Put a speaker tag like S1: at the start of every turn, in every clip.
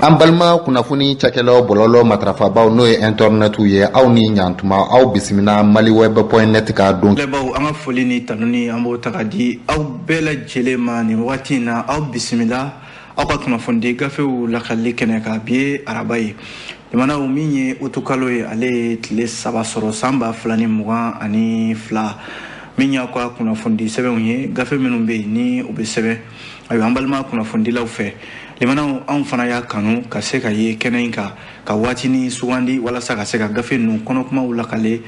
S1: An balima kunnafoni cakɛlaw, bɔlɔlɔ matarafabaw, n'o ye intɛrnɛtiw ye, aw ni ɲantuma. Aw bisimila maliweb.net ka don.
S2: Baw, an ka foli ni tanuni, an b'o ta ka di aw bɛɛ lajɛlen ma nin wagati in na. Aw bisimila aw ka kunnafonidi gafew lakalili kɛnɛ kan. Bi ye araba ye, jamanaw, min ye utukalo ye, ale ye tile 3 sɔrɔ san 2022. Min y'aw ka kunnafonidi sɛbɛnw ye, gafe minnu bɛ yen ni u bɛ sɛbɛn, ayiwa, an balima kunnafonidilaw fɛ, limanaw, anw fana y'a kanu ka se ka ye kɛnɛ in kan ka waatinin sugandi walasa ka se ka gafe ninnu kɔnɔkumaw lakale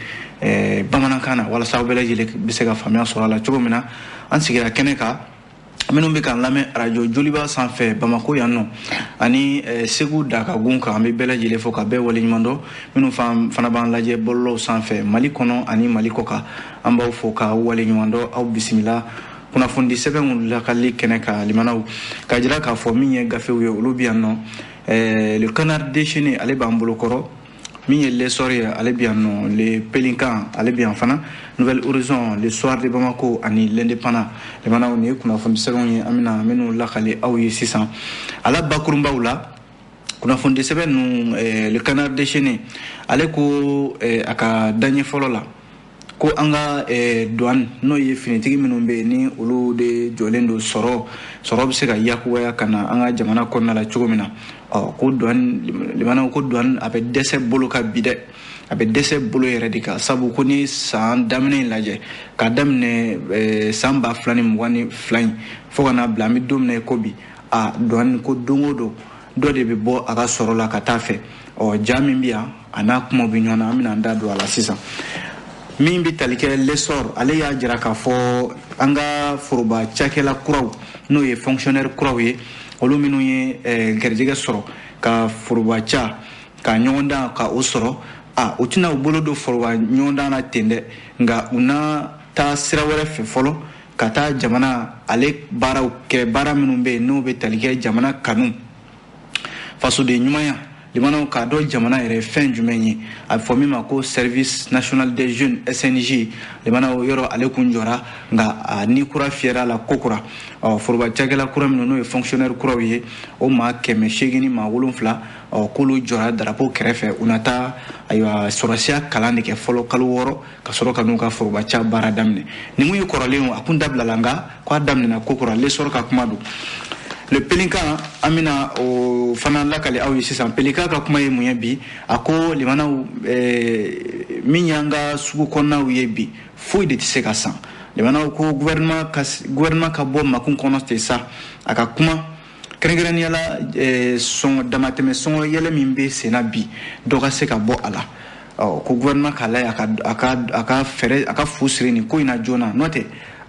S2: bamanankan na, walasa aw bɛɛ lajɛlen bɛ se ka faamuya sɔrɔ a la cogo min na. An sigira kɛnɛ kan. Minnu bɛ k'an lamɛn arajo Joliba sanfɛ Bamako yan nɔ ani Segu Dakagun kan, an bɛ bɛɛ lajɛlen fo ka bɛɛ waleɲuman dɔn. Minnu fana b'an lajɛ bɔlɔlɔw sanfɛ Mali kɔnɔ ani Mali kɔ kan, an b'aw fo ka waleɲuman dɔn. Aw bisimila kunnafonidi sɛbɛnw lakali kɛnɛ kan. Limanaw, k'a jira k'a fɔ min ye gafew ye, olu bɛ yan nɔ. Le Canard déchaîné, ale b'an bolo kɔrɔ. Min ye L'Essor ye, ale bɛ yan nɔ. Le Pélican, ale bɛ yan fana. Nouvel Horizon, Le Soir de Bamako ani L'Indépendant. Limanaw, nin ye kunnafoni sɛbɛnw ye an bɛna minnu lakale aw ye sisan. A la bakurunbaw la, kunnafoni sɛbɛn ninnu, Le Canard déchaîné, ale ko a ka daɲɛ fɔlɔ la ko an ka douane, n'o ye finitigi minnu bɛ yen ni olu de jɔlen don sɔrɔ bɛ se ka yakubaya ka na an ka jamana kɔnɔna la cogo min na, ɔ ko douane, limanaw, ko douane a bɛ dɛsɛ bolo ka bi dɛ, a bɛ dɛsɛ bolo yɛrɛ de kan, sabu ko ni san daminɛ in lajɛ, k'a daminɛ san 2022 in fo ka n'a bila an bɛ don min na i ko bi, a douane ko don o don dɔ de bɛ bɔ a ka sɔrɔ la ka taa fɛ. Ɔ ja min bɛ yan, a n'a kumaw bɛ ɲɔgɔn na, an bɛna an da don a la sisan. Min bɛ tali kɛ L'Essor, ale y'a jira k'a fɔ an ka foroba cakɛla kuraw, n'o ye fonctionnaire kuraw ye, olu minnu ye garijɛgɛ sɔrɔ ka foroba ca ka ɲɔgɔn dan ka o sɔrɔ, a u tɛna u bolo don foroba ɲɔgɔndan na ten dɛ, nka u na taa sira wɛrɛ fɛ fɔlɔ ka taa jamana ale baaraw kɛ, baara minnu bɛ yen n'o bɛ tali kɛ jamana kanu, fasoden ɲumanya. Limanaw, k'a dɔn jamana yɛrɛ fɛn jumɛn ye, a bɛ fɔ min ma ko Service national des jeunes, SNJ. Limanaw, yɔrɔ ale kun jɔra, nka a ni kura fiyɛra la ko kura. Ɔ foroba cakɛla kura minnu, n'o ye fonctionnaire kuraw ye, o maa 807, ɔ k'olu jɔra darapo kɛrɛfɛ. U na taa, ayiwa, sɔrɔsiya kalan de kɛ fɔlɔ kalo 6 ka sɔrɔ ka n'u ka foroba ca baara daminɛ. Nin kun ye kɔrɔlen, a kun dabilala, nka k'a daminɛna ko kura. L'Essor ka kuma don. Le Pélican, an bɛna o fana lakale aw ye sisan. Pélican ka kuma ye mun ye bi? A ko limanaw, min y'an ka sugu kɔnɔnaw ye bi, foyi de tɛ se ka san. Limanaw, ko gouvernement ka bɔ makun kɔnɔ ten sa, a ka kuma kɛrɛnkɛrɛnnenya la, sɔngɔ damatɛmɛ sɔngɔ yɛlɛ min bɛ sen na bi, dɔ ka se ka bɔ a la. Ɔ ko gouvernement k'a lajɛ a ka fɛɛrɛ, a ka fu siri nin ko in na joona, n'o tɛ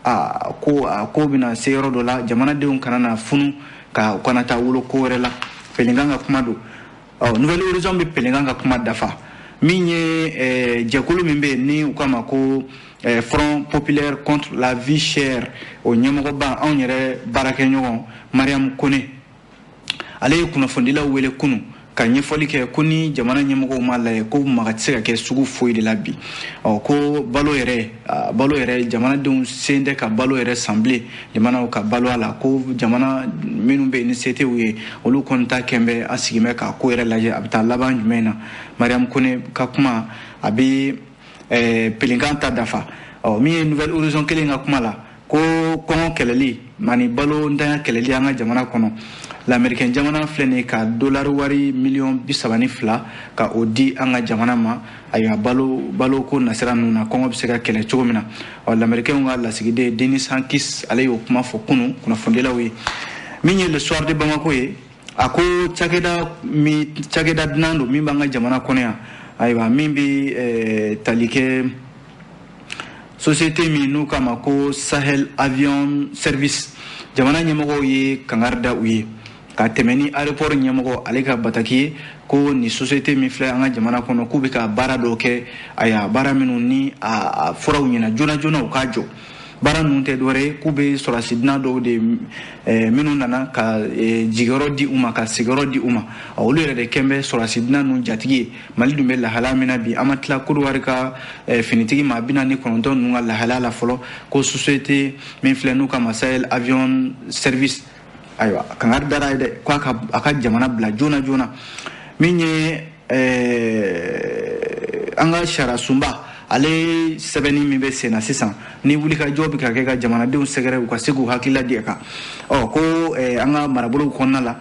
S2: a ko a ko bɛna se yɔrɔ dɔ la, jamanadenw kana na funu ka u kana taa wolo ko wɛrɛ la. Pélican ka kuma don. Ɔ Nouvel Horizon bɛ Pélican ka kuma dafa. Min ye jɛkulu min bɛ yen ni u k'a ma ko Front populaire contre la vie chère, o ɲɛmɔgɔba, anw yɛrɛ baarakɛɲɔgɔn Mariam Kone, ale ye kunnafonidilaw wele kunun ka ɲɛfɔli kɛ ko ni jamana ɲɛmɔgɔw m'a lajɛ ko maga tɛ se ka kɛ sugu foyi de la bi. Ɔ ko balo yɛrɛ, jamanadenw sen tɛ ka balo yɛrɛ san bilen. Jamanaw ka balo a la, ko jamana minnu bɛ yen ni se tɛ u ye, olu kɔni ta kɛn bɛ an sigi bɛ k'a ko yɛrɛ lajɛ, a bɛ taa laban jumɛn na. Mariam Kone ka kuma, a bɛ Pélican ta dafa. Ɔ min ye Nouvel Horizon kelen ka kuma la, ko kɔngɔ kɛlɛli ani balo ntanya kɛlɛli an ka jamana kɔnɔ, Lamɛrikɛn jamana filɛ nin ye ka dolari wari miliyɔn 32 ka o di an ka jamana ma, ayiwa, balo ko nasira ninnu na, kɔngɔ bɛ se ka kɛlɛ cogo min na. Ɔ Lamɛrikɛnw ka lasigiden Denis Hankis, ale y'o kuma fɔ kunun kunnafonidilaw ye. Min ye Le Soir de Bamako ye, a ko cakɛda min, cakɛda dunan don min b'an ka jamana kɔnɔ yan, ayiwa, min bɛ tali kɛ société min n'u k'a ma ko Sahel Avion Service, jamana ɲɛmɔgɔw ye kangari da u ye ka tɛmɛ ni aéroport ɲɛmɔgɔ ale ka bataki ye, ko nin société min filɛ an ka jamana kɔnɔ, k'u bɛ ka baara dɔw kɛ, ayiwa, baara minnu ni a fɔra u ɲɛna joona joona u k'a jɔ. Baara ninnu tɛ dɔwɛrɛ ye k'u bɛ sɔrɔdasi dunan dɔw de minnu nana ka jigiyɔrɔ di u ma, ka sigiyɔrɔ di u ma, olu yɛrɛ de kɛn bɛ sɔrɔdasi dunan ninnu jatigi ye. Mali dun bɛ lahalaya min na bi, an ma tila Kodowari ka finitigi maa 49 ninnu ka lahalaya la fɔlɔ. Ko société min filɛ n'u kama Sahel Avion Service. Ayiwa, kangari dara ye dɛ, ko a ka jamana bila joona joona. Min ye an ka sariya sunba, ale sɛbɛnni min bɛ sen na sisan, ni wulikajɔ bɛ ka kɛ ka jamanadenw sɛgɛrɛ u ka se k'u hakilila di a kan, ɔ ko an ka marabolow kɔnɔna la,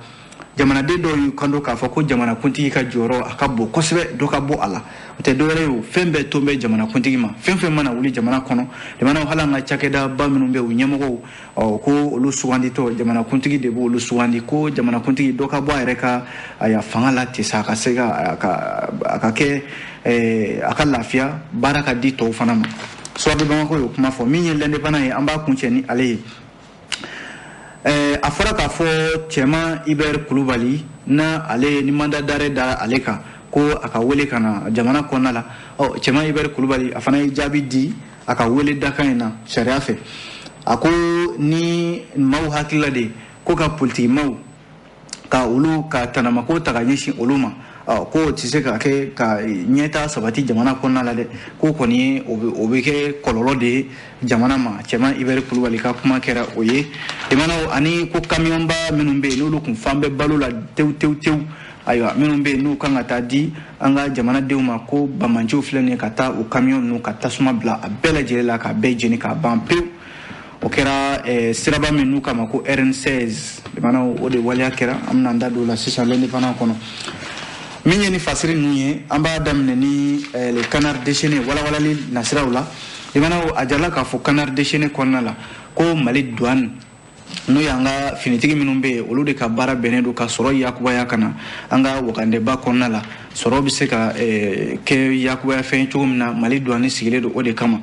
S2: jamanaden dɔw y'u kanto k'a fɔ ko jamanakuntigi ka jɔyɔrɔ a ka bon kosɛbɛ, dɔ ka bɔ a la. O tɛ dɔwɛrɛ ye, o fɛn bɛɛ ton bɛ jamanakuntigi ma. Fɛn fɛn mana wuli jamana kɔnɔ, jamana, hali an ka cakɛdaba minnu bɛ u ɲɛmɔgɔw, ɔ ko olu suganditɔ, jamanakuntigi de b'olu sugandi. Ko jamanakuntigi dɔ ka bɔ a yɛrɛ ka aya fanga la ten sa, a ka se ka a ka kɛ a ka lafiya, baara ka di tɔw fana ma. Soir de Bamako y'o kuma fɔ. Min ye L'Indépendant ye, an b'a kuncɛ ni ale ye. A fɔra k'a fɔ Cɛman Ibɛri Kulubali na, ale ni mandat d'arrêt dara ale kan ko a ka wele ka na jamana kɔnɔna la. Ɔ Cɛman Ibɛri Kulubali, a fana ye jaabi di a ka wele dakan in na sariya fɛ. A ko ni maaw hakilila de ko ka politiki maaw ka olu ka tanamako ta ka ɲɛsin olu ma, ko o tɛ se ka kɛ ka ɲɛta sabati jamana kɔnɔna la dɛ, ko kɔni ye o bɛ kɛ kɔlɔlɔ de ye jamana ma. Cɛman Ibɛri Kulubali ka kuma kɛra o ye. Limanaw, ani ko kamiyɔnba minnu bɛ yen, n'olu kun fan bɛ balo la tewu tewu tewu, ayiwa, minnu bɛ yen n'u kan ka taa di an ka jamanadenw ma, ko bamanciw filɛ nin ye ka taa o kamiyɔn ninnu ka tasuma bila a bɛɛ lajɛlen la, k'a bɛɛ jeni k'a ban pewu. O kɛra siraba min n'u kama ko RN16, limanaw, o de waleya kɛra. An bɛna an da don o la sisan L'Indépendant kɔnɔ. Min ye ni fasiri ninnu ye, an b'a daminɛ ni Le Canard déchaîné walawalali nasiraw la. Limanaw, a jala k'a fɔ Canard déchaîné kɔnɔna la ko Mali douane, n'o y'an ka finitigi minnu bɛ yen, olu de ka baara bɛnnen don ka sɔrɔ yakubaya ka na an ka wagandeba kɔnɔna la. Sɔrɔ bɛ se ka kɛ yakubaya fɛn cogo min na, Mali douane sigilen don o de kama.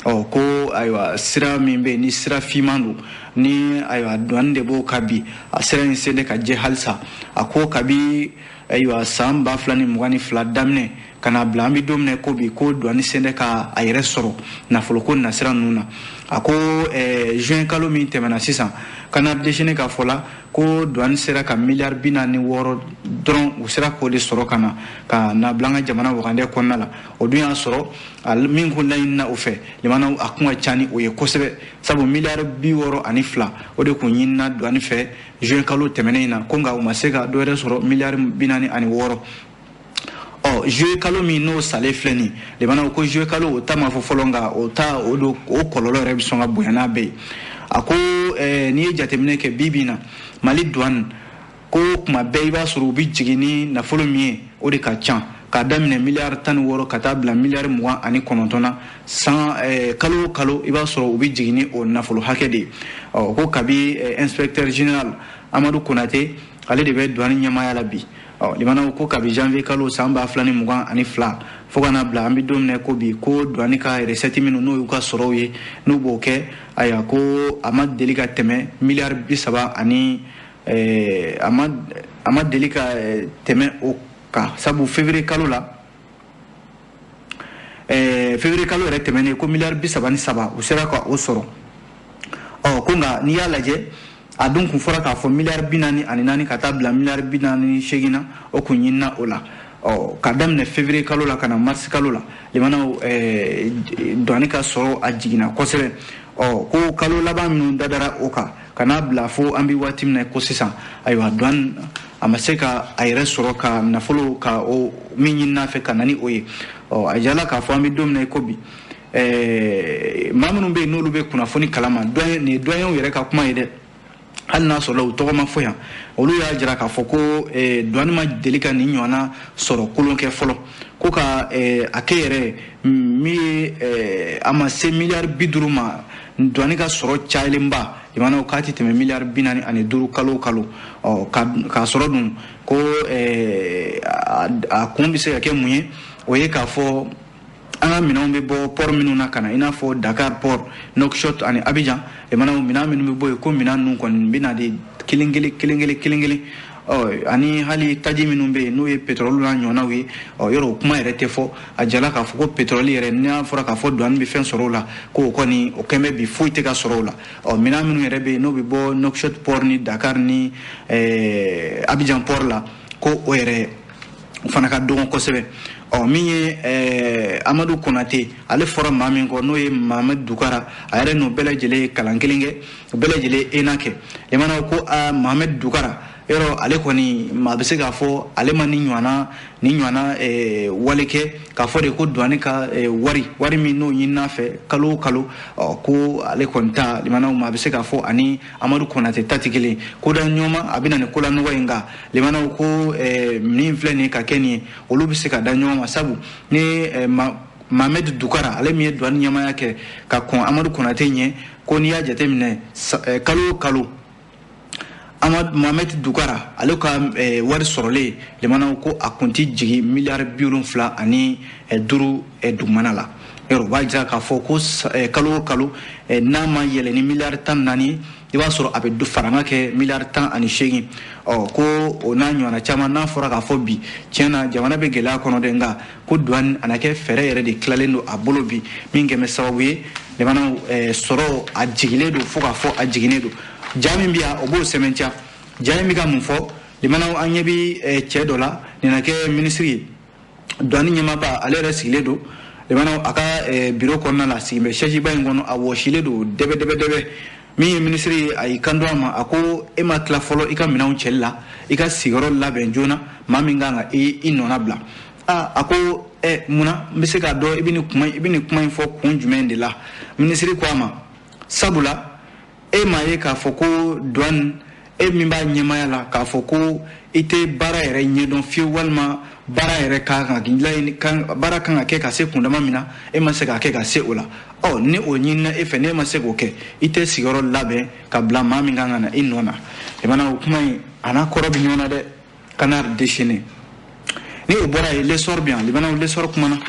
S2: Ɔ ko ayiwa, sira min bɛ yen ni sira finman don, ni ayiwa douane de b'o ka bi, a sira in sen tɛ ka jɛ halisa. A ko kabi ayiwa san 2022 daminɛ ka na bila an bɛ don min na ko bi, ko douane sen tɛ ka a yɛrɛ sɔrɔ nafoloko nasira ninnu na. A ko juin kalo min tɛmɛna sisan, Canard déchaîné ka fɔ la ko douane sera ka miliyari 46 dɔrɔn, u sera k'o de sɔrɔ ka na bila an ka jamana wagandɛ kɔnɔna la. O dun y'a sɔrɔ min kun laɲinina o fɛ, limanaw, a kun ka ca ni o ye kosɛbɛ, sabu miliyari 62 o de kun ɲinina douane fɛ juin kalo tɛmɛnen in na, ko nka u ma se ka dɔ wɛrɛ sɔrɔ miliyari 46. Ɔ juillet kalo min n'o salen filɛ nin, limanaw, ko juillet kalo o ta ma fɔ fɔlɔ, nka o ta o don, o kɔlɔlɔ yɛrɛ bɛ sɔn ka bonya n'a bɛɛ ye. A ko n'i ye jateminɛ kɛ bi bi in na, Mali douane ko kuma bɛɛ i b'a sɔrɔ u bɛ jigin ni nafolo min ye, o de ka ca, k'a daminɛ miliyari 16 ka taa bila miliyari 29 na san. Kalo o kalo i b'a sɔrɔ u bɛ jigin ni o nafolo hakɛ de ye. Ɔ ko kabi inspecteur général Amadu Konate, ale de bɛ douane ɲɛmaaya la bi. Ɔ limanaw, ko kabi janvier kalo san 2022 fo ka na bila an bɛ don min na ko bi, ko douane ka recette minnu n'o y'u ka sɔrɔw ye, n'u b'o kɛ, ayiwa, ko a ma deli ka tɛmɛ miliyari bi saba ani a ma deli ka tɛmɛ o kan, sabu février kalo la, février kalo yɛrɛ tɛmɛnen, ko miliyari 33 u sera ka o sɔrɔ. Ɔ ko nka n'i y'a lajɛ, a dun kun fɔra k'a fɔ miliyari 44 ka taa bila miliyari 48 na, o kun ɲinina o la. Ɔ ka daminɛ février kalo la ka na mars kalo la, limanaw, douane ka sɔrɔ a jiginna kosɛbɛ. Ɔ ko kalo laban minnu dadara o kan ka n'a bila fo an bɛ waati min na ko sisan, ayiwa, douane a ma se ka a yɛrɛ sɔrɔ ka nafolo ka o min ɲinina fɛ ka na ni o ye. Ɔ a jala k'a fɔ an bɛ don min na ko bi, maa minnu bɛ yen n'olu bɛ kunnafoni kalama, nin ye douaniers yɛrɛ ka kuma ye dɛ, hali n'a sɔrɔla u tɔgɔ ma fɔ yan, olu y'a jira k'a fɔ ko douane ma deli ka nin ɲɔgɔnna sɔrɔ kolon kɛ fɔlɔ, ko ka a kɛ yɛrɛ min ye, a ma se miliyari 50 ma. Douane ka sɔrɔ cayalenba, limanaw, k'a tɛ tɛmɛ miliyari 45 kalo o kalo. Ɔ k'a sɔrɔ dun ko a kun bɛ se ka kɛ mun ye? O ye k'a fɔ an ka minɛnw bɛ bɔ port minnu na ka na, i n'a fɔ Dakar port, Nouakchott ani Abidjan, limanaw, minɛn minnu bɛ bɔ yen, ko minɛn ninnu kɔni bɛ na de kelen kelen kelen kelen kelen kelen. Ɔ ani hali taji minnu bɛ yen n'o ye pétrole n'a ɲɔgɔnnaw ye, ɔ yɔrɔ o kuma yɛrɛ tɛ fɔ. A jala k'a fɔ ko pétrole yɛrɛ, n'a fɔra k'a fɔ douane bɛ fɛn sɔrɔ o la, ko o kɔni o kɛn bɛ bi foyi tɛ ka sɔrɔ o la. Ɔ minɛn minnu yɛrɛ bɛ yen n'o bɛ bɔ Nouakchott port ni Dakar ni Abidjan port la, ko o yɛrɛ o fana ka dɔgɔn kosɛbɛ. Ɔ min ye Amadu Konate, ale fɔra maa min kɔ n'o ye Mohamed Dukara, a yɛrɛ n'o bɛɛ lajɛlen ye kalan kelen kɛ, o bɛɛ lajɛlen ENA kɛ. Limanaw ko Mohamed Dukara yɔrɔ ale kɔni maa bɛ se k'a fɔ ale ma ni ɲɔgɔnna wale kɛ k'a fɔ de ko douane ka wari min n'o ɲinina fɛ kalo o kalo, ko ale kɔni ta limanaw maa bɛ se k'a fɔ ani Amadu Konate ta tɛ kelen. Ko da ɲɔgɔn ma a bɛ na ni ko la nɔgɔ ye, nka limanaw ko min filɛ nin ye ka kɛ nin ye, olu bɛ se ka da ɲɔgɔn ma, sabu ni Mohamed Dukara ale min ye douane ɲɛmaaya kɛ ka kɔn Amadu Konate ɲɛ, ko n'i y'a jateminɛ kalo o kalo Mohamed Dukara ale ka wari sɔrɔlen limanaw ko a kun ti jigin miliyari 75 dugumana la. Yɔrɔ o b'a jira k'a fɔ ko kalo o kalo n'a ma yɛlɛ ni miliyari 14, i b'a sɔrɔ a bɛ faranga kɛ miliyari 18. Ɔ ko o n'a ɲɔgɔnna caman n'a fɔra k'a fɔ bi tiɲɛ na jamana bɛ gɛlɛya kɔnɔ dɛ, nka ko douane a na kɛ fɛɛrɛ yɛrɛ de tilalen don a bolo bi min kɛmɛ sababu ye limanaw sɔrɔ a jigilen don fo k'a fɔ a jiginnen don. Ja min bɛ yan o b'o sɛmɛntiya. Ja in bɛ ka mun fɔ limanaw, an ɲɛ bɛ cɛ dɔ la nin na kɛ minisiri ye, douane ɲɛmaaba, ale yɛrɛ sigilen don limanaw a ka biro kɔnɔna la, sigi bɛ siège ba in kɔnɔ, a wɔsilen don dɛbɛ dɛbɛ dɛbɛ. Min ye minisiri ye, a y'i kanto a ma, a ko e ma tila fɔlɔ i ka minɛnw cɛli la, i ka sigiyɔrɔ labɛn joona, maa min kan ka i nɔna bila. A ko munna n bɛ se k'a dɔn i bɛ nin kuma in fɔ kun jumɛn de la? Minisiri ko a ma, sabula e m'a ye k'a fɔ ko douane e min b'a ɲɛmaaya la k'a fɔ ko i tɛ baara yɛrɛ ɲɛdɔn fiyewu, walima baara yɛrɛ kan ka kɛ ka se kundama min na, e ma se k'a kɛ ka se o la. Ɔ ni o ɲinina e fɛ, n'e ma se k'o kɛ, i tɛ sigiyɔrɔ labɛn ka bila maa min kan ka na i nɔ na. Limana o kuma in a n'a kɔrɔ bɛ ɲɔgɔn na dɛ, canard déchaîné. Ni o bɔra yen, l'essor bɛ yan. Limanaw l'essor kumana.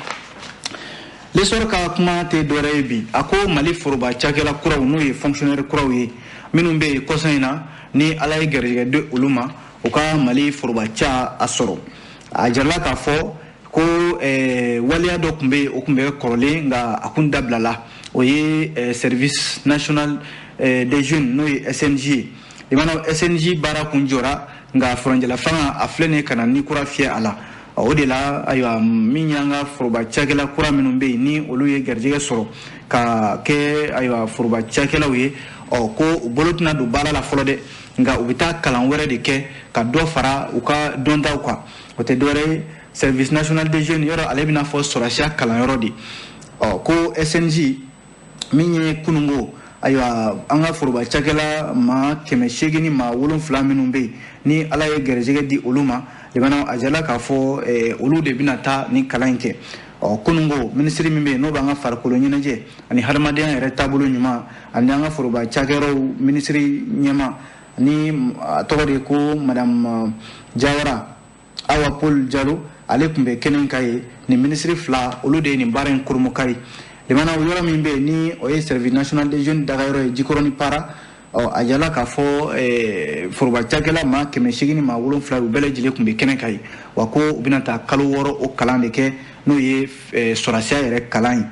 S2: L'essor ka kuma tɛ dɔwɛrɛ ye bi, a ko Mali foroba cakɛla kuraw n'o ye fonctionnaire kuraw ye minnu bɛ yen kɔsa in na ni Ala ye garijɛgɛ di olu ma, u ka Mali foroba ca a sɔrɔ. A jirala k'a fɔ ko waleya dɔ tun bɛ yen, o tun bɛ kɔrɔlen nka a kun dabilala, o ye service national des jeunes n'o ye SNJ ye. Limanaw SNJ baara kun jɔra, nka furancɛla fanga a filɛ nin ye ka na ni kura fiyɛ a la. O de la ayiwa min y'an ka foroba cakɛla kura minnu bɛ yen ni olu ye garijɛgɛ sɔrɔ ka kɛ ayiwa foroba cakɛlaw ye, ɔ ko u bolo tɛna don baara la fɔlɔ dɛ, nka u bɛ taa kalan wɛrɛ de kɛ ka dɔ fara u ka dɔntaw kan. O tɛ dɔwɛrɛ ye service national des jeunes, yɔrɔ ale bɛna fɔ sɔrɔsiya kalanyɔrɔ de. Ɔ ko SNJ min ye kununko ayiwa an ka foroba cakɛla maa 807 minnu bɛ yen ni Ala ye garijɛgɛ di olu ma, limanaw a jala k'a fɔ olu de bɛna taa ni kalan in kɛ. Ɔ kununko minisiri min bɛ yen n'o b'an ka farikolo ɲɛnajɛ ani hadamadenya yɛrɛ taabolo ɲuman ani an ka foroba cakɛyɔrɔw minisiri ɲɛma, ni a tɔgɔ de ko madame Jawara Awa Paul Jalo, ale tun bɛ kɛnɛ kan ye. Nin minisiri fila olu de ye nin baara in kurumukari. Limanaw yɔrɔ min bɛ yen ni o ye service national des jeunes dagayɔrɔ ye Jikɔrɔni Para, ɔ a jala k'a fɔ foroba cakɛla maa 807 u bɛɛ lajɛlen tun bɛ kɛnɛ kan ye. Wa ko u bɛna taa kalo 6 o kalan de kɛ n'o ye sɔrɔsiya yɛrɛ kalan ye.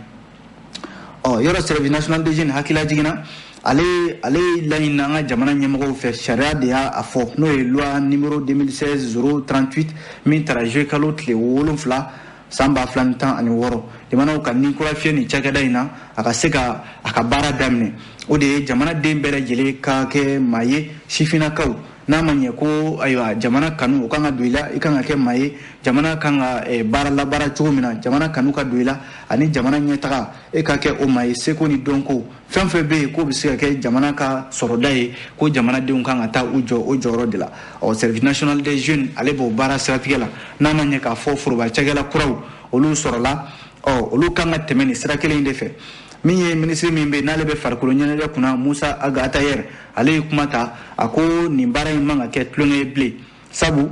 S2: Ɔ yɔrɔ service national des jeunes hakilila jiginna, ale laɲinina an ka jamana ɲɛmɔgɔw fɛ, sariya de y'a fɔ n'o ye loi numéro 2016 038 min taara juillet kalo tile 7 san 2016. Limanaw ka ni kura fiyɛ nin cakɛda in na a ka se ka a ka baara daminɛ. O de ye jamanaden bɛɛ lajɛlen ka kɛ maa ye, sifinnakaw n'a ma ɲɛ ko ayiwa jamana kanu o kan ka don i la, i kan ka kɛ maa ye jamana kan ka baara labaara cogo min na, jamana kanu ka don i la ani jamana ɲɛtaga e ka kɛ o maa ye, seko ni dɔnko fɛn fɛn bɛ yen k'o bɛ se ka kɛ jamana ka sɔrɔda ye, ko jamanadenw kan ka taa u jɔ o jɔyɔrɔ de la. Ɔ service national des jeunes ale b'o baara siratigɛ la, n'a ma ɲɛ k'a fɔ foroba cakɛla kuraw olu sɔrɔla, ɔ olu kan ka tɛmɛ nin sira kelen in de fɛ. Min ye minisiri min bɛ yen n'ale bɛ farikolo ɲɛnajɛ kunna, Musa Aga Atayer, ale ye kuma ta, a ko nin baara in man ka kɛ tulonkɛ ye bilen, sabu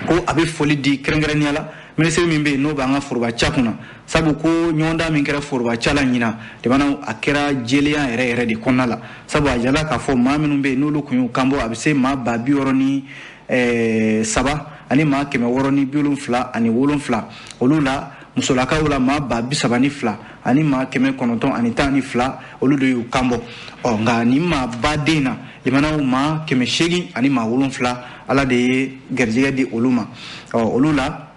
S2: ko a bɛ foli di kɛrɛnkɛrɛnnenya la minisiri min bɛ yen n'o b'an ka foroba ca kunna, sabu ko ɲɔgɔndan min kɛra foroba ca la ɲinan limanaw a kɛra jɛlenya yɛrɛ yɛrɛ de kɔnɔna la, sabu a jala k'a fɔ maa minnu bɛ yen n'olu kun y'u kanbɔ a bɛ se maa 633 ani maa 677, olu la musolakaw la maa 32,000 ani maa 912, olu de y'u kanbɔ. Ɔ nka nin maa baden na limanaw maa 807, Ala de ye garijɛgɛ di olu ma. Ɔ olu la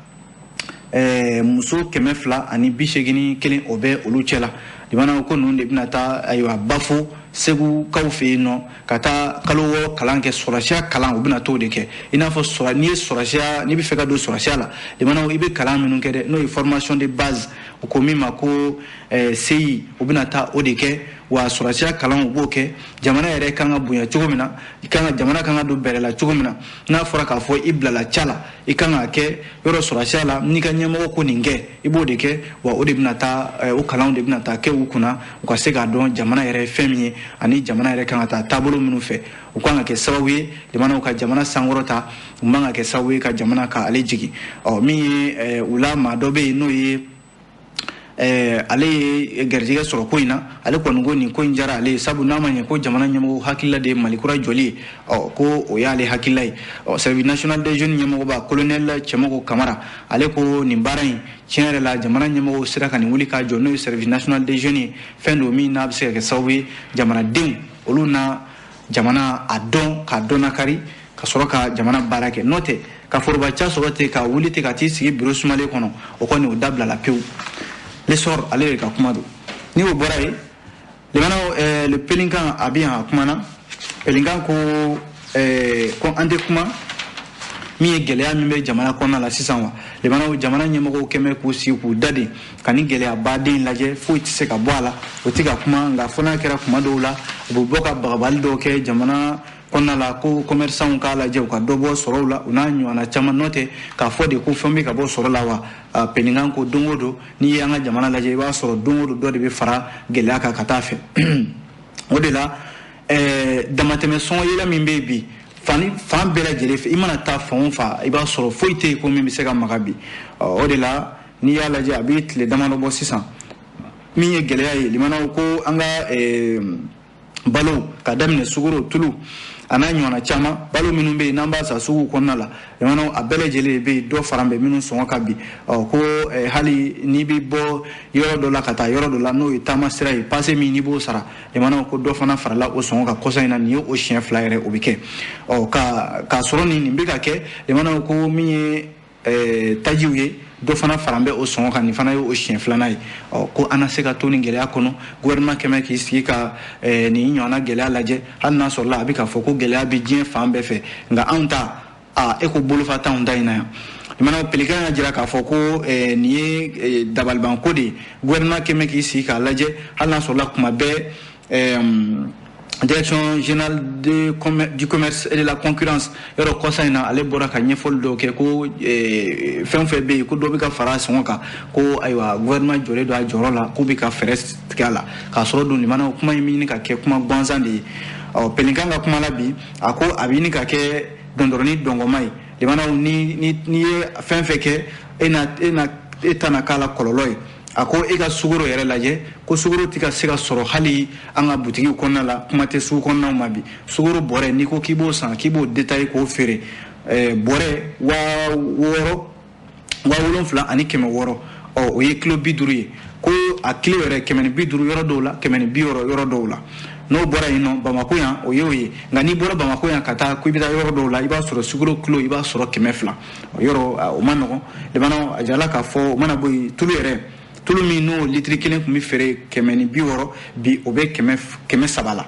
S2: Muso 281 o bɛ olu cɛ la. Limanaw ko ninnu de bɛna taa ayiwa Bafo Segukaw fɛ yen nɔ ka taa kalo 6 kalan kɛ, sɔrɔsiya kalan u bɛna t'o de kɛ. I n'a fɔ sɔrɔ n'i ye sɔrɔsiya, n'i bɛ fɛ ka don sɔrɔsiya la, limanaw i bɛ kalan minnu kɛ dɛ, n'o ye formation de base, u ko min ma ko CI, u bɛna taa o de kɛ. Wa sɔrɔsiya kalan u b'o kɛ. Jamana yɛrɛ kan ka bonya cogo min na, i kan ka jamana kan ka don bɛrɛ la cogo min na, n'a fɔra k'a fɔ i bilala ca la, i kan k'a kɛ yɔrɔ sɔrɔsiya la, n'i ka ɲɛmɔgɔ ko nin kɛ, i b'o de kɛ. Wa o de bɛna taa, o kalanw de bɛna taa kɛ u kunna, u ka se k'a dɔn jamana yɛrɛ ye fɛn min ye ani jamana yɛrɛ kan ka taa taabolo minnu fɛ. U kan ka kɛ sababu ye jamanaw ka jamana sankɔrɔta, u man ka kɛ sababu ye ka jamana ka ale jigin. Ɔ min ye u la maa dɔ bɛ yen n'o ye ale ye garijɛgɛ sɔrɔ ko in na, ale kɔni ko nin ko in diyara ale ye, sabu n'a ma ɲɛ ko jamana ɲɛmɔgɔ hakilila de ye Mali kura jɔli ye, ɔ ko o y'ale hakilila ye. Ɔ service national des jeunes ɲɛmɔgɔba colonel Cɛmɔgɔ Kamara, ale ko nin baara in tiɲɛ yɛrɛ la jamana ɲɛmɔgɔw sera ka nin wuli k'a jɔ, n'o ye service national des jeunes ye, fɛn don min n'a bɛ se ka kɛ sababu ye jamanadenw olu na jamana a dɔn k'a dɔn nakari ka sɔrɔ ka jamana baara kɛ. N'o tɛ ka foroba ca sɔrɔ ten ka wuli ten ka t'i sigi biro sumalen kɔnɔ, o kɔni o dabilala pewu. L'essor ale de ka kuma don. Ni o bɔra yen, limanaw le Pelinkan a bɛ yan a kuma na. Pelinkan ko ko an tɛ kuma min ye gɛlɛya min bɛ jamana kɔnɔna la sisan wa. Limanaw jamana ɲɛmɔgɔw kɛmɛ k'u sigi k'u da de ka ni gɛlɛyabaden lajɛ, foyi tɛ se ka bɔ a la, o tɛ ka kuma. Nka fo n'a kɛra kuma dɔw la u bɛ bɔ ka bagabali dɔw kɛ jamana kɔnɔna la, ko commerçants k'a lajɛ u ka dɔ bɔ sɔrɔw la, u n'a ɲɔgɔnna caman. N'o tɛ k'a fɔ de ko fɛn bɛ ka bɔ sɔrɔ la wa. Pelinkan ko don o don n'i ye an ka jamana lajɛ, i b'a sɔrɔ don o don dɔ de bɛ fara gɛlɛya kan ka taa fɛ. O de la damatɛmɛ sɔngɔ yɛlɛ min bɛ yen bi fan bɛɛ lajɛlen fɛ, i mana taa fan o fan i b'a sɔrɔ foyi tɛ yen ko min bɛ se ka maga bi. O de la n'i y'a lajɛ a bɛ tile damadɔ bɔ sisan, min ye gɛlɛya ye limanaw ko an ka balo ka daminɛ sukaro, tulu a n'a ɲɔgɔnna caman, balo minnu bɛ yen n'an b'a san sugu kɔnɔna la, limanaw a bɛɛ lajɛlen bɛ yen, dɔ fara bɛ minnu sɔngɔ ka bi. Ɔ ko hali n'i bɛ bɔ yɔrɔ dɔ la ka taa yɔrɔ dɔ la, n'o ye taama sira ye, pase min n'i b'o sara, limanaw ko dɔ fana farala o sɔngɔ kan kɔsa in na, nin ye o siɲɛ 2 yɛrɛ o bɛ kɛ. Ɔ k'a sɔrɔ nin bɛ ka kɛ, limanaw ko min ye tajiw ye, dɔ fana fara bɛ o sɔngɔ kan, nin fana ye o siɲɛ 2nan ye. Ɔ ko an na se ka to nin gɛlɛya kɔnɔ, gouvernement kɛmɛ k'i sigi ka nin ɲɔgɔnna gɛlɛya lajɛ, hali n'a sɔrɔla a bɛ k'a fɔ ko gɛlɛya bɛ diɲɛ fan bɛɛ fɛ, nka anw ta a e ko bolofa t'anw ta in na yan. Limanaw Pelinkan y'a jira k'a fɔ ko nin ye dabalibanko de ye, gouvernement kɛmɛ k'i sigi k'a lajɛ, hali n'a sɔrɔla kuma bɛɛ direction générale du commerce et de la concurrence yɔrɔ kɔsa in na, ale bɔra ka ɲɛfɔli dɔw kɛ ko fɛn fɛn bɛ yen ko dɔ bɛ ka fara a sɔngɔ kan, ko ayiwa gouvernement jɔlen don a jɔyɔrɔ la, k'u bɛ ka fɛɛrɛ tigɛ a la. K'a sɔrɔ dun limanaw kuma in bɛ ɲini ka kɛ kuma gansan de ye. Ɔ Pelinkan ka kuma la bi, a ko a bɛ ɲini ka kɛ dɔndɔrɔni dɔngɔma ye. Limanaw ni ye fɛn fɛn kɛ, e ta na k'a la kɔlɔlɔ ye. A ko e ka sukaro yɛrɛ lajɛ, ko sukaro tɛ ka se ka sɔrɔ hali an ka butigiw kɔnɔna la, kuma tɛ sugu kɔnɔnaw ma bi. Sukaro bɔrɛ n'i ko k'i b'o san k'i b'o détaillé k'o feere, bɔrɛ 6,000 7,600, ɔ o ye kilo 50 ye, ko a kilo yɛrɛ 150 yɔrɔ dɔw la, 160 yɔrɔ dɔw la. N'o bɔra yen nɔ Bamakɔ yan, o ye o ye. Nka n'i bɔra Bamakɔ yan ka taa ko i bɛ taa yɔrɔ dɔw la, i b'a sɔrɔ sukaro kilo i b'a sɔrɔ 200, yɔrɔ o ma nɔgɔn. Limanaw a jirala k'a fɔ o mana bɔ yen, tulu yɛrɛ, tulu min n'o litiri kelen tun bɛ feere 160, bi o bɛ 300 la.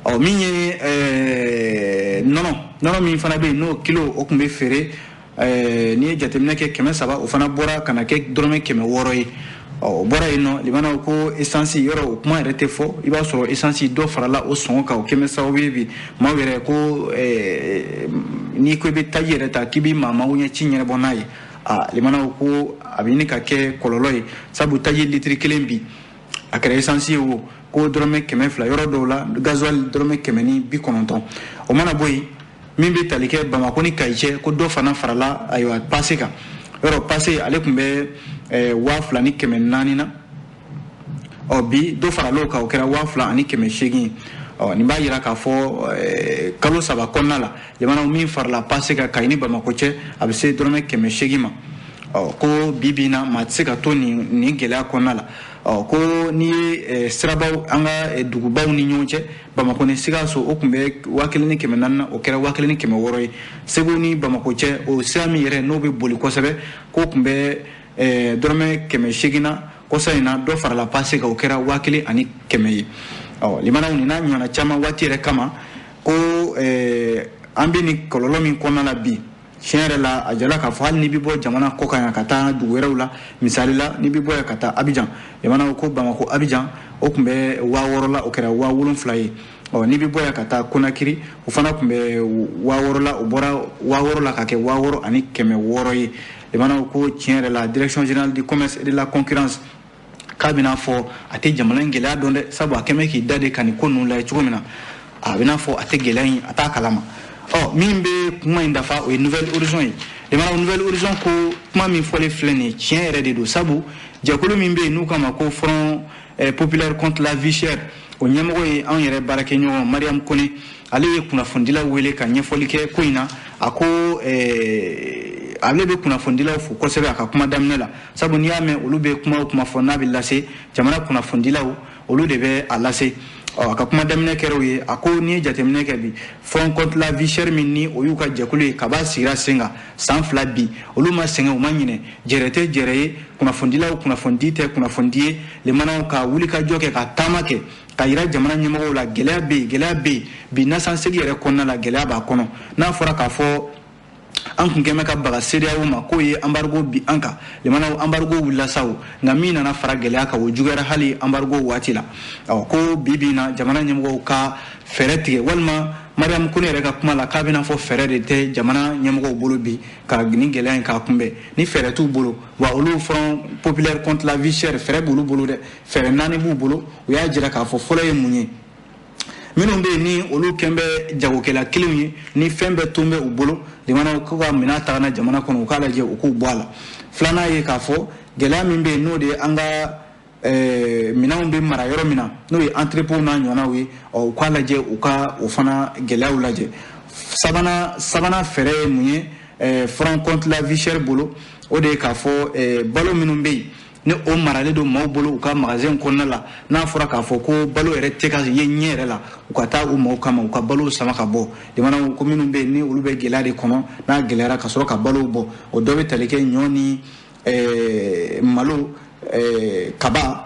S2: Ɔ min ye nɔnɔ min fana bɛ yen n'o kilo o tun bɛ feere n'i ye jateminɛ kɛ 300, o fana bɔra ka na kɛ dɔrɔmɛ 600 ye. Ɔ o bɔra yen nɔ, limanaw ko esansi yɔrɔ o kuma yɛrɛ tɛ fɔ, i b'a sɔrɔ esansi dɔ farala o sɔngɔ kan, o kɛmɛ sababu ye bi maaw yɛrɛ ko n'i ko i bɛ taji yɛrɛ ta k'i bɛ maa mago ɲɛ ci ɲɛnabɔ n'a ye. A limanaw ko a bɛ ɲini ka kɛ kɔlɔlɔ ye, sabu taji litiri kelen bi a kɛra esansi ye o ko dɔrɔmɛ 200 yɔrɔ dɔw la, gasoil dɔrɔmɛ 190. O mana bɔ yen, min bɛ tali kɛ Bamakɔ ni Kayi cɛ, ko dɔ fana farala ayiwa pase kan, yɔrɔ pase ale tun bɛ 2400 na, ɔ bi dɔ farala o kan, o kɛra 2800 ye. Ɔ nin b'a jira k'a fɔ kalo 3 kɔnɔna la, limanaw min farala pase kan Kayi ni Bamakɔ cɛ, a bɛ se dɔrɔmɛ 800 ma. Ɔ ko bi bi in na maa tɛ se ka to nin gɛlɛya kɔnɔna la. Ɔ ko n'i ye sirabaw an ka dugubaw ni ɲɔgɔn cɛ, Bamakɔ ni Sikaso, o tun bɛ 1400 na, o kɛra 1600 ye. Segu ni Bamakɔ cɛ, o sira min yɛrɛ n'o bɛ boli kosɛbɛ, k'o tun bɛ dɔrɔmɛ 800 na, kɔsa in na dɔ farala pase kan, o kɛra 1100 ye. Ɔ limanaw, nin n'a ɲɔgɔnna caman waati yɛrɛ kama, ko an bɛ nin kɔlɔlɔ min kɔnɔna la bi, tiɲɛ yɛrɛ la a jala k'a fɔ hali n'i bɛ bɔ jamana kɔ kan yan ka taa dugu wɛrɛw la, misali la n'i bɛ bɔ yan ka taa Abidjan, jamana ko Bamakɔ Abidjan, o tun bɛ 6000 la, o kɛra 7000 ye. Ɔ n'i bɛ bɔ yan ka taa Conakry, o fana tun bɛ 6000 la, o bɔra 6000 la ka kɛ 6600 ye. Jamana ko tiɲɛ yɛrɛ la, Direction générale du commerce et de la concurrence k'a bɛna fɔ a tɛ jamana in gɛlɛya dɔn dɛ, sabu a kɛn bɛ k'i da de ka nin ko ninnu lajɛ cogo min na, a bɛna fɔ a tɛ gɛlɛya in, a t'a kalama. Ɔ min bɛ kuma in dafa, o ye Nouvelle Horizon ye. Jamana Nouvelle Horizon ko kuma min fɔlen filɛ nin ye, tiɲɛ yɛrɛ de don, sabu jɛkulu min bɛ yen n'u k'a ma ko Front populaire contre la vie chère, o ɲɛmɔgɔ ye anw yɛrɛ baarakɛɲɔgɔn Mariam Kone. Ale ye kunnafonidilaw wele ka ɲɛfɔli kɛ ko in na. A ko ale bɛ kunnafonidilaw fo kosɛbɛ a ka kuma daminɛ la, sabu n'i y'a mɛn olu bɛ kuma o kuma fɔ n'a bɛ lase jamana kunnafonidilaw, olu de bɛ a lase. Ɔ a ka kuma daminɛ kɛra o ye. A ko n'i ye jateminɛ kɛ bi, Front contre la vie chère min ni o y'u ka jɛkulu ye, kaba sigira sen kan san 2 bi, olu ma sɛgɛn, u ma ɲinɛ, jɛrɛ tɛ jɛrɛ ye, kunnafonidilaw kunnafonidi tɛ kunnafonidi ye, limanaw ka wuli ka jɔ kɛ, ka taama kɛ, ka yira jamana ɲɛmɔgɔw la gɛlɛya bɛ yen, gɛlɛya bɛ yen bi. Nasansegi yɛrɛ kɔnɔna la, gɛlɛya b'a kɔnɔ. N'a fɔra k'a fɔ an kun kɛn bɛ ka baga CEDEAO ma k'o ye embargo bi an kan, limanaw embargo wulila sa o, nka min nana fara gɛlɛya kan, o juguyara hali embargo waati la. Ɔ ko bi bi in na jamana ɲɛmɔgɔw ka fɛɛrɛ tigɛ, walima Mariam Kone yɛrɛ ka kuma la, k'a bɛna fɔ fɛɛrɛ de tɛ jamana ɲɛmɔgɔw bolo bi ka nin gɛlɛya in k'a kunbɛn, ni fɛɛrɛ t'u bolo. Wa olu Front populaire contre la vie chère, fɛɛrɛ b'olu bolo dɛ, fɛɛrɛ 4 b'u bolo. U y'a jira k'a fɔ fɔlɔ ye mun ye, minnu bɛ yen ni olu kɛn bɛ jagokɛla kelenw ye, ni fɛn bɛɛ tun bɛ u bolo, limanaw k'u ka minɛn ta ka na jamana kɔnɔ, u k'a lajɛ u k'u bɔ a la. Filanan ye k'a fɔ gɛlɛya min bɛ yen, n'o de ye an ka minɛnw bɛ mara yɔrɔ min na, n'o ye entrepôt n'a ɲɔgɔnnaw ye, ɔ u k'a lajɛ u ka o fana gɛlɛyaw lajɛ. Sabanan fɛɛrɛ ye mun ye Front contre la vie chère bolo, o de ye k'a fɔ balo minnu bɛ yen ni o maralen don maaw bolo u ka magasin kɔnɔna la, n'a fɔra k'a fɔ ko balo yɛrɛ tɛ ka ye ɲɛ yɛrɛ la, u ka taa u maaw kama, u ka balo sama ka bɔ. Jamanaw ko minnu bɛ yen ni olu bɛ gɛlɛya de kɔnɔ, n'a gɛlɛyara ka sɔrɔ ka balo bɔ, o dɔ bɛ tali kɛ ɲɔ ni malo, kaba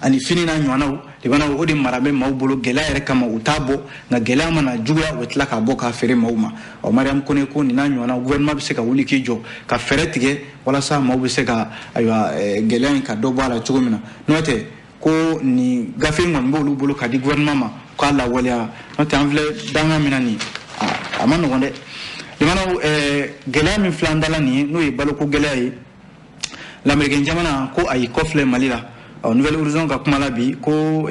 S2: ani fini n'a ɲɔgɔnnaw. Limanaw o de mara bɛ maaw bolo gɛlɛya yɛrɛ kama, u t'a bɔ, nka gɛlɛya mana juguya, u bɛ tila k'a bɔ k'a feere maaw ma. Ɔ Mariam Kone ko nin n'a ɲɔgɔnna, gouvernement bɛ se ka wuli k'i jɔ ka fɛɛrɛ tigɛ walasa maaw bɛ se ka ayiwa gɛlɛya in ka dɔ bɔ a la cogo min na. N'o tɛ ko nin gafe in kɔni b'olu bolo ka di gouvernement ma k'a lawaleya, n'o tɛ an filɛ danga min na nin, a ma nɔgɔn dɛ. Limanaw, gɛlɛya min filɛ an da la nin ye, n'o ye baloko gɛlɛya ye, lamɛrikɛn jamana ko a y'i kɔfilɛ Mali la. Ɔ Nouvelle Horizon ka kuma la bi ko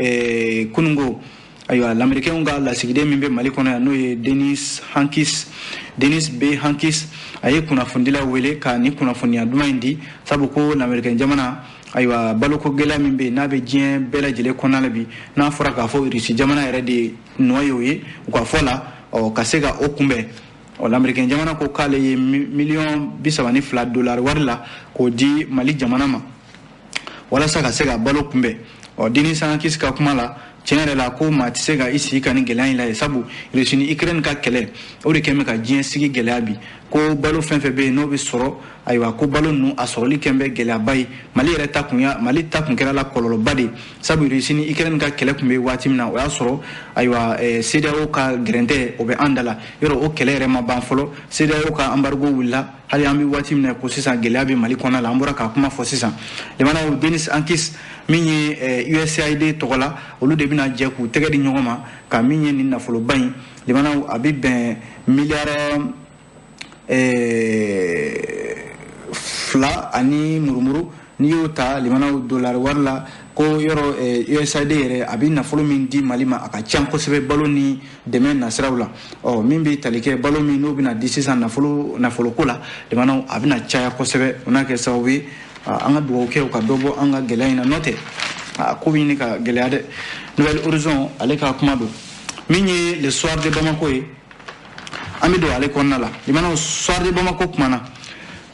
S2: kununko ayiwa lamɛrikɛnw ka lasigiden min bɛ Mali kɔnɔ yan, n'o ye Denis Hankis, Denis B Hankis, a ye kunnafonidilaw wele ka nin kunnafoniya duman in di, sabu ko lamɛrikɛn jamana ayiwa baloko gɛlɛya min bɛ yen n'a bɛ diɲɛ bɛɛ lajɛlen kɔnɔna la bi, n'a fɔra k'a fɔ Irisi jamana yɛrɛ de nɔ ye o ye, u ka fɔ la, ɔ ka se ka o kunbɛn. Ɔ lamɛrikɛn jamana ko k'ale ye miliyɔn 32 dolari wari la k'o di Mali jamana ma walasa ka se ka balo kunbɛn. Ɔ Denis Hankis ka kuma la, tiɲɛ yɛrɛ la ko maa tɛ se ka i sigi ka nin gɛlɛya in lajɛ, sabu Irisi ni Ukraine ka kɛlɛ, o de kɛn bɛ ka diɲɛ sigi gɛlɛya bi. Ko balo fɛn fɛn bɛ yen n'o bɛ sɔrɔ, ayiwa ko balo ninnu a sɔrɔli kɛn bɛ gɛlɛyaba ye. Mali yɛrɛ ta kun ya, Mali ta kun kɛra la kɔlɔlɔba de ye, sabu Irisi ni Ukraine ka kɛlɛ kun bɛ waati min na, o y'a sɔrɔ ayiwa CEDEAO ka gɛrɛntɛ o bɛ an da la yɔrɔ, o kɛlɛ yɛrɛ ma ban fɔlɔ, CEDEAO ka embargo wulila, hali an bɛ waati min na ko sisan gɛlɛya bɛ Mali kɔnɔna la, an bɔra ka kuma fɔ sisan. Limanaw, Denis Hankis min ye USAID tɔgɔ la, olu de bɛna jɛ k'u tɛgɛ di ɲɔgɔn ma ka min ye nin nafoloba in, limanaw a bɛ bɛn miliyari 2 ani murumuru, n'i y'o ta limanaw dolari wari la, ko yɔrɔ USAID yɛrɛ a bɛ nafolo min di Mali ma, a ka ca kosɛbɛ balo ni dɛmɛ nasiraw la. Ɔ min bɛ tali kɛ balo min n'o bɛna di sisan nafoloko la, limanaw a bɛna caya kosɛbɛ, o n'a kɛ sababu ye an ka dugawu kɛ u ka dɔ bɔ an ka gɛlɛya in na, n'o tɛ a ko bɛ ɲini ka gɛlɛya dɛ. Nouvelle Horizon ale ka kuma don. Min ye Le Soir de Bamako ye, an bɛ don ale kɔnɔna la. Limanaw, Soir de Bamako kumana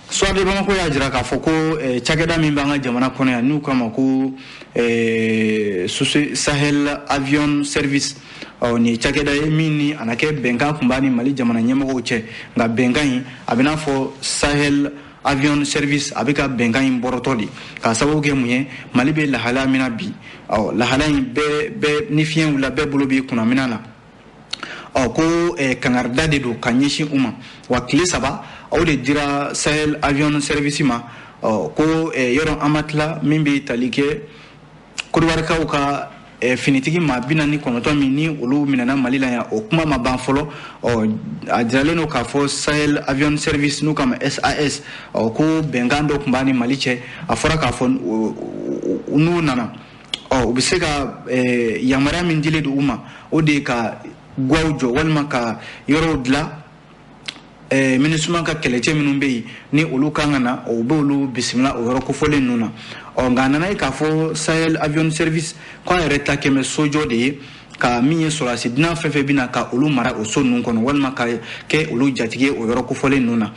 S2: Soir de Bamako y'a jira k'a fɔ ko cakɛda min b'an ka jamana kɔnɔ yan n'u k'a ma ko Sahel Avion Service, ɔ nin ye cakɛda ye min ni a na kɛ bɛnkan tun b'a ni Mali jamana ɲɛmɔgɔw cɛ, nka bɛnkan in a bɛ n'a fɔ Sahel Avion Service a bɛ ka bɛnkan in bɔrɔtɔ de k'a sababu kɛ mun ye. Mali bɛ lahalaya min na bi, ɔ lahalaya in bɛɛ ni fiɲɛ wulila bɛɛ bolo b'i kunna minɛn na. Ɔ ko kangarida de don ka ɲɛsin u ma, wa tile 3 aw de dira Sahel Avion Service ma. Ɔ ko yɔrɔ an ma tila min bɛ tali kɛ Kodiwarikaw ka finitigi maa 49 min ni olu minɛna Mali la yan, o kuma ma ban fɔlɔ. Ɔ a jiralen don k'a fɔ Sahel Avion Service n'u k'a ma SAS, ɔ ko bɛnkan dɔ tun b'a ni Mali cɛ. A fɔra k'a fɔ n'u nana, ɔ u bɛ se ka yamaruya min dilen don u ma, o de ye ka gwaw jɔ walima ka yɔrɔw dilan MINUSMA ka kɛlɛcɛ minnu bɛ yen ni olu kan ka na, o b'olu bisimila o yɔrɔ kofɔlen ninnu na. Ɔ nka a nana ye k'a fɔ Sahel Avion Service k'a yɛrɛ ta kɛmɛ sojɔ de ye ka min ye sɔrɔdasi dunan fɛn fɛn bɛ na ka olu mara o so ninnu kɔnɔ walima ka kɛ olu jatigi ye o yɔrɔ kofɔlen ninnu na.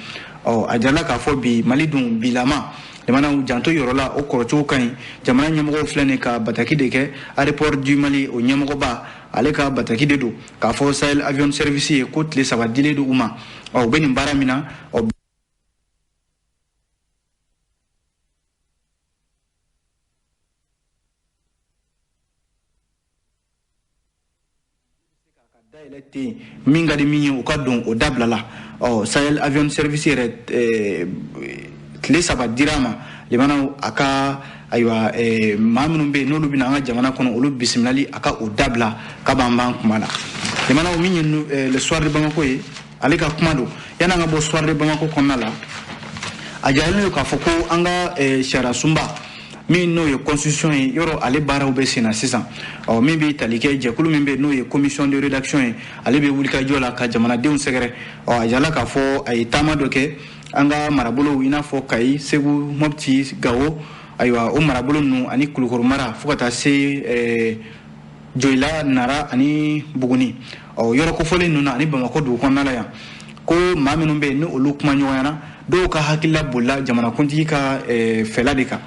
S2: Ɔ a jirala k'a fɔ bi Mali dun bilama jamanaw janto yɔrɔ la, o kɔrɔcogo ka ɲi. Jamana ɲɛmɔgɔw filɛ nin ka bataki de kɛ aéroport du Mali, o ɲɛmɔgɔba ale ka bataki de don k'a fɔ Sahel Avion Service ye ko tile 3 dilen don u ma. Ɔ u bɛ nin baara min na, ɔ dayɛlɛ ten min ka di min ye u ka don o dabila la. Ɔ Sahel Avion Service yɛrɛ tile 3 dira a ma limanaw a ka ayiwa maa minnu bɛ yen n'olu bɛna an ka jamana kɔnɔ olu bisimilali a ka o dabila ka ban ban kuma la. Limanaw min ye le Soir de Bamako ye, ale ka kuma don. Yanni an ka bɔ Soir de Bamako kɔnɔna la, a jiralen don k'a fɔ ko an ka sariya sunba min n'o ye constitution ye, yɔrɔ ale baaraw bɛ sen na sisan. Ɔ min bɛ tali kɛ jɛkulu min bɛ yen n'o ye commission de rédaction ye, ale bɛ wulikajɔ la ka jamanadenw sɛgɛrɛ. Ɔ a jirala k'a fɔ a ye taama dɔ kɛ an ka marabolow i n'a fɔ Kayi, Segu, Mopti, Gawo, ayiwa o marabolo ninnu ani Kulukoro mara fo ka taa se Joyila, Nara ani Buguni. Ɔ yɔrɔ kofɔlen ninnu na ani Bamakɔ dugu kɔnɔna la yan, ko maa minnu bɛ yen ni olu kuma ɲɔgɔnyana, dɔw ka hakilila bolila jamanakuntigi ka fɛla de kan.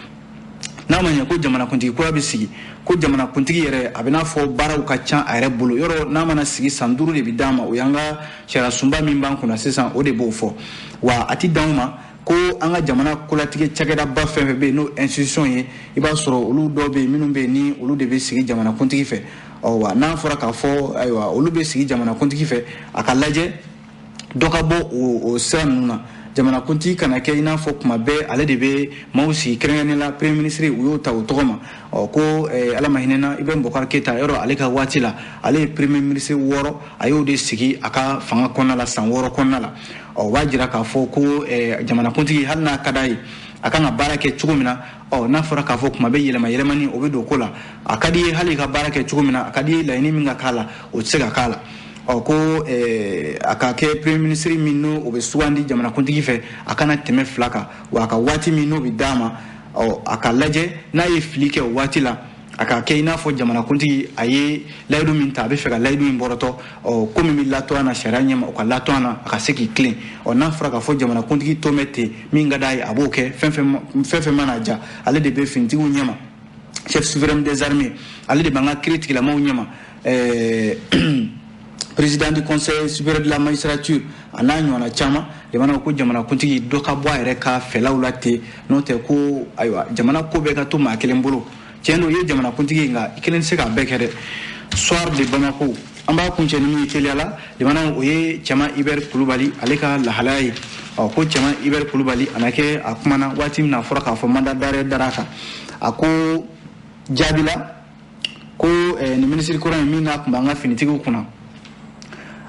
S2: N'a ma ɲɛ ko jamanakuntigi kura bɛ sigi, ko jamanakuntigi yɛrɛ a bɛ n'a fɔ baaraw ka ca a yɛrɛ bolo, yɔrɔ n'a mana sigi san 5 de bɛ d'a ma, o y'an ka sariya sunba min b'an kunna sisan o de b'o fɔ. Wa a ti dan o ma, ko an ka jamana kolatigɛ cakɛdaba fɛn fɛn bɛ yen n'o institution ye, i b'a sɔrɔ olu dɔw bɛ yen minnu bɛ yen ni olu de bɛ sigi jamanakuntigi fɛ. Ɔ wa n'a fɔra k'a fɔ ayiwa olu bɛ sigi jamanakuntigi fɛ, a ka lajɛ dɔ ka bɔ o sira ninnu na. Jamanakuntigi kana kɛ i n'a fɔ kuma bɛɛ ale de bɛ maaw sigi, kɛrɛnkɛrɛnnen la premier ministre u y'o ta o tɔgɔ ma. Ɔ ko ala ma hinɛna Ibrahim Boubacar Keita, yɔrɔ ale ka waati la ale ye premier ministre 6 a y'o de sigi a ka fanga kɔnɔna la san 6 kɔnɔna la. Ɔ o b'a jira k'a fɔ ko jamanakuntigi hali n'a ka d'a ye a kan ka baara kɛ cogo min na, ɔ n'a fɔra k'a fɔ kuma bɛ yɛlɛma yɛlɛmani o bɛ don ko la, a ka di ye hali i ka baara kɛ cogo min na, a ka di ye laɲini min ka k'a la o tɛ se ka k'a la. Ɔ ko a ka kɛ premier ministre min n'o bɛ sugandi jamanakuntigi fɛ, a kana tɛmɛ 2 kan, wa a ka waati min n'o bɛ d'a ma, ɔ a ka lajɛ n'a ye fili kɛ o waati la, a ka kɛ i n'a fɔ jamanakuntigi a ye layidu min ta a bɛ fɛ ka layidu in bɔrɔtɔ, ɔ ko min bɛ latɔ a na sariya ɲɛma o ka latɔ a na a ka se k'i tilen. Ɔ n'a fɔra k'a fɔ jamanakuntigi to bɛ ten, min ka d'a ye a b'o kɛ, fɛn fɛn mana ja ale de bɛ finitigiw ɲɛma, chef souverain des armées ale de b'an ka kiiri tigilamaaw ɲɛma, président du conseil supérieur de la magistrature a n'a ɲɔgɔnna caman. Jamana ko jamanakuntigi dɔ ka bɔ a yɛrɛ ka fɛlaw la ten, n'o tɛ ko ayiwa jamana ko bɛɛ ka to maa kelen bolo. Tiɲɛ don i ye jamanakuntigi ye, nka i kelen tɛ se k'a bɛɛ kɛ dɛ. Soir de Bamako an b'a kuncɛ ni min ye teliya la, jamana o ye Cɛman Hubert Kulubali ale ka lahalaya ye. Ɔ ko Cɛman Hubert Kulubali a na kɛ a kumana waati min na a fɔra k'a fɔ mandat d'arrêt dara a kan, a ko jaabi la ko nin minisiri kura in min n'a tun b'an ka finitigiw kunna,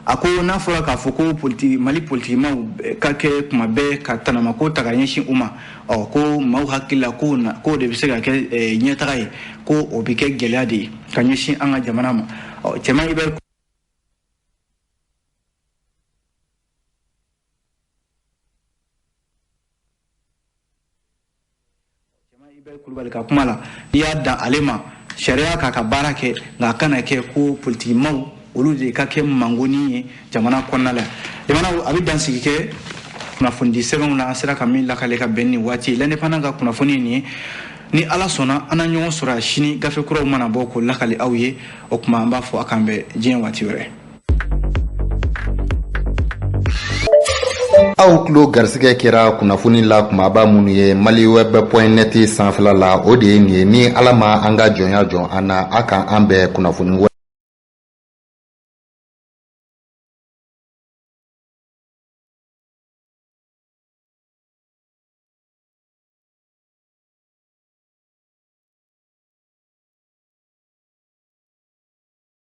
S2: a ko n'a fɔra k'a fɔ ko politique Mali politikimaw ka kɛ kuma bɛɛ ka tanamako ta ka ɲɛsin u ma, ɔ ko maaw hakili la k'o de bɛ se ka kɛ ɲɛtaga ye, ko o bɛ kɛ gɛlɛya de ye ka ɲɛsin an ka jamana ma. Ɔ Cɛman Hubert Kulubali ka kuma la, n'i y'a dan ale ma sariya k'a ka baara kɛ, nka a kana kɛ ko politikimaw olu de ka kɛ mangoni ye jamana kɔnɔna la. Jamana a bɛ dansigi kɛ Kunnafonidi sɛbɛnw na, an sera ka min lakale ka bɛn nin waati, L'Indépendant ka kunnafoni nin ye. Ni Ala sɔnna, an na ɲɔgɔn sɔrɔ sini, gafe kuraw mana bɔ, k'o lakale aw ye. O tuma, an b'a fɔ a k'an bɛn diɲɛ waati wɛrɛ.
S1: Aw tulo garisigɛ kɛra kunnafoni la kumaba minnu ye maliweb point net sanfɛla la, o de ye nin ye. Ni Ala ma an ka jɔnya jɔ an na, a kan an bɛɛ kunnafoni wɛrɛ.